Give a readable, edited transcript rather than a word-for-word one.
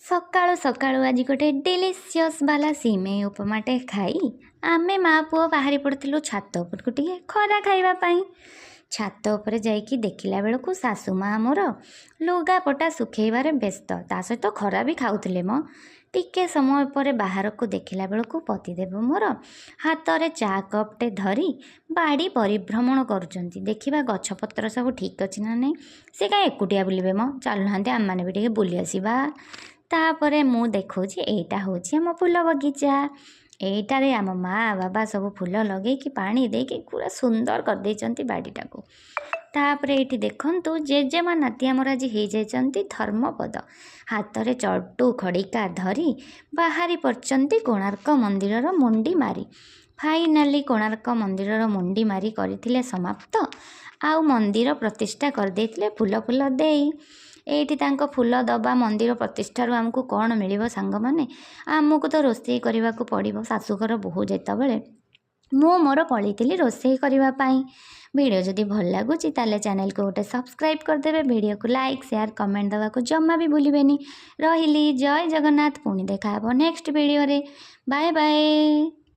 ସକାଳୁ ସକାଳୁ ଆଜି ଗୋଟେ ଡେଲିସିୟସ୍ ବାଲା ସିମେଇ ଉପମାଟେ ଖାଇ ଆମେ ମା ପୁଅ ବାହାରି ପଡ଼ିଥିଲୁ ଛାତ ଉପରକୁ ଟିକେ ଖରା ଖାଇବା ପାଇଁ। ଛାତ ଉପରେ ଯାଇକି ଦେଖିଲା ବେଳକୁ ଶାଶୁ ମା ମୋର ଲୁଗାପଟା ଶୁଖେଇବାରେ ବ୍ୟସ୍ତ, ତା ସହିତ ଖରା ବି ଖାଉଥିଲେ ମ। ଟିକେ ସମୟ ପରେ ବାହାରକୁ ଦେଖିଲା ବେଳକୁ ପତିଦେବ ମୋର ହାତରେ ଚା କପ୍ଟେ ଧରି ବାଡ଼ି ପରିଭ୍ରମଣ କରୁଛନ୍ତି। ଦେଖିବା ଗଛପତ୍ର ସବୁ ଠିକ୍ ଅଛି ନା ନାହିଁ। ସେ କାହିଁ ଏକୁଟିଆ ବୁଲିବେ ମ, ଚାଲୁନାହାନ୍ତି ଆମେମାନେ ବି ଟିକେ ବୁଲି ଆସିବା। ତାପରେ ମୁଁ ଦେଖାଉଛି ଏଇଟା ହେଉଛି ଆମ ଫୁଲ ବଗିଚା। ଏଇଟାରେ ଆମ ମା ବାବା ସବୁ ଫୁଲ ଲଗେଇକି ପାଣି ଦେଇକି ପୁରା ସୁନ୍ଦର କରିଦେଇଛନ୍ତି ବାଡ଼ିଟାକୁ। ତାପରେ ଏଇଠି ଦେଖନ୍ତୁ ଜେଜେମା ନାତି ଆମର ଆଜି ହେଇଯାଇଛନ୍ତି ଧର୍ମପଦ। ହାତରେ ଚଟୁ ଖଡ଼ିକା ଧରି ବାହାରି ପଡ଼ିଛନ୍ତି କୋଣାର୍କ ମନ୍ଦିରର ମୁଣ୍ଡି ମାରି। ଫାଇନାଲି କୋଣାର୍କ ମନ୍ଦିରର ମୁଣ୍ଡି ମାରି କରିଥିଲେ ସମାପ୍ତ, ଆଉ ମନ୍ଦିର ପ୍ରତିଷ୍ଠା କରିଦେଇଥିଲେ ଫୁଲ ଫୁଲ ଦେଇ। ଏଇଠି ତାଙ୍କ ଫୁଲ ଦେବା ମନ୍ଦିର ପ୍ରତିଷ୍ଠାରୁ ଆମକୁ କ'ଣ ମିଳିବ ସାଙ୍ଗମାନେ? ଆମକୁ ତ ରୋଷେଇ କରିବାକୁ ପଡ଼ିବ ଶାଶୁଘର ବୋହୂ ଯେତେବେଳେ। ମୁଁ ମୋର ପଳେଇଥିଲି ରୋଷେଇ କରିବା ପାଇଁ। ଭିଡ଼ିଓ ଯଦି ଭଲ ଲାଗୁଛି ତାହେଲେ ଚ୍ୟାନେଲକୁ ଗୋଟେ ସବସ୍କ୍ରାଇବ୍ କରିଦେବେ, ଭିଡ଼ିଓକୁ ଲାଇକ୍ ସେୟାର କମେଣ୍ଟ ଦେବାକୁ ଜମା ବି ଭୁଲିବେନି। ରହିଲି, ଜୟ ଜଗନ୍ନାଥ। ପୁଣି ଦେଖା ହେବ ନେକ୍ସଟ ଭିଡ଼ିଓରେ। Bye bye.